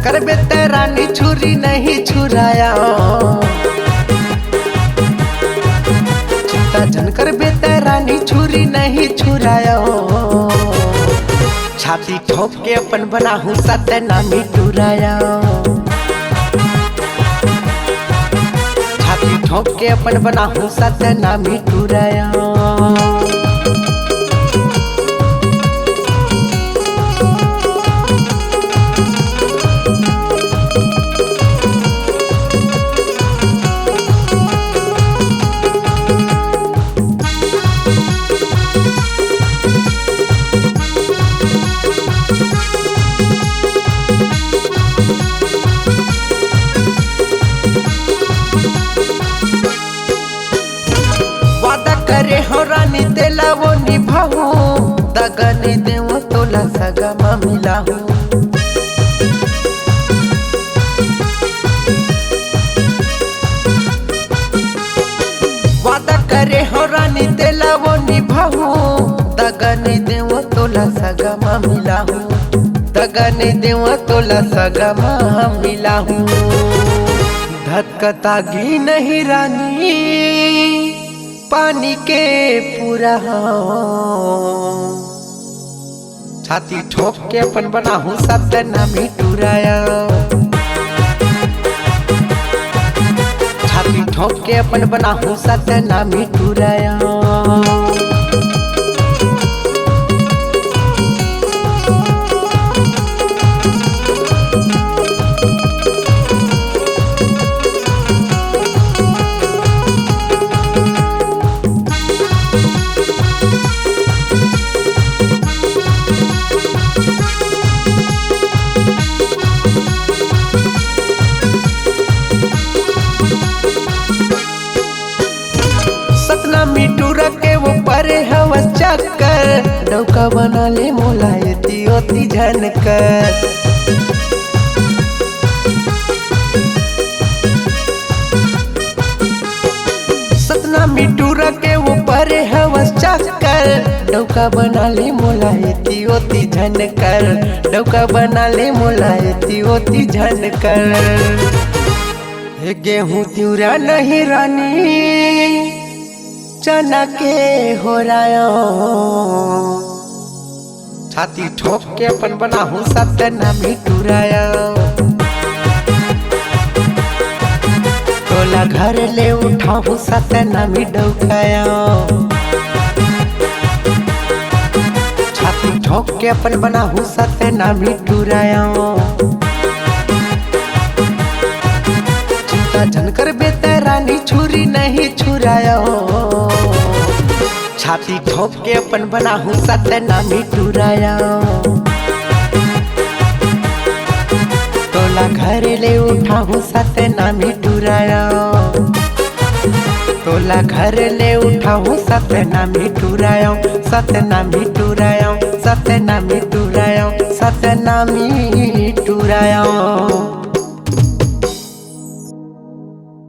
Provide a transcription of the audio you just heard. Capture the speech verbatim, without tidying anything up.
करबे तै रानी छुरी नहीं छुराया, चिंता झन करबे तै रानी छुरी नहीं छुराया। छाती ठोंक के अपन बनाहूँ सतनामी टुराया, छाती ठोंक के अपन बनाहूँ सतनामी टुराया। वादा करे हो रानी तेला वो निभाहूँ, दगा नहीं देवो तोला सगा मा मिलाहूँ। वादा करे हो रानी तेला वो निभाहूँ, दगा नहीं देवो तोला सगा मा मिलाहूँ, दगा नहीं देवो तोला सगा मा मिलाहूँ। धतकत आगी नहीं रानी पानी के पूरा हो। छाती ठोंक के अपन बनाहूँ सतनामी टुराया, छाती ठोंक के अपन बनाहूँ सतनामी टुराया। सतनामी टुरा के वो परे हवस चक्कर, डौका बना ले मोला एती ओती झन कर। सतनामी टुरा के वो परे हवस चक्कर, डौका बना ले मोला एती ओती झन कर, डौका बना ले मोला एती ओती झन कर। हे गेहूं तिउरा नहीं रानी, चना के होरायो। छाती ठोंक के अपन बनाहूँ सतनामी टुरायो। तोला घर ले उठाहूँ सतनामी डौकायो। छाती ठोंक के अपन बनाहूँ सतनामी टुरायो। चिंता झन करबे तै रानी छुरी नहीं छुरायो। छाती ठोंक के अपन बनाहूँ सतनामी टुरायो। तोला घर ले उठाहूँ सतनामी टुरायो। तोला घर ले उठाहूँ सतनामी टुरायो, सतनामी टुरायो, सतनामी टुरायो, सतनामी टुरायो।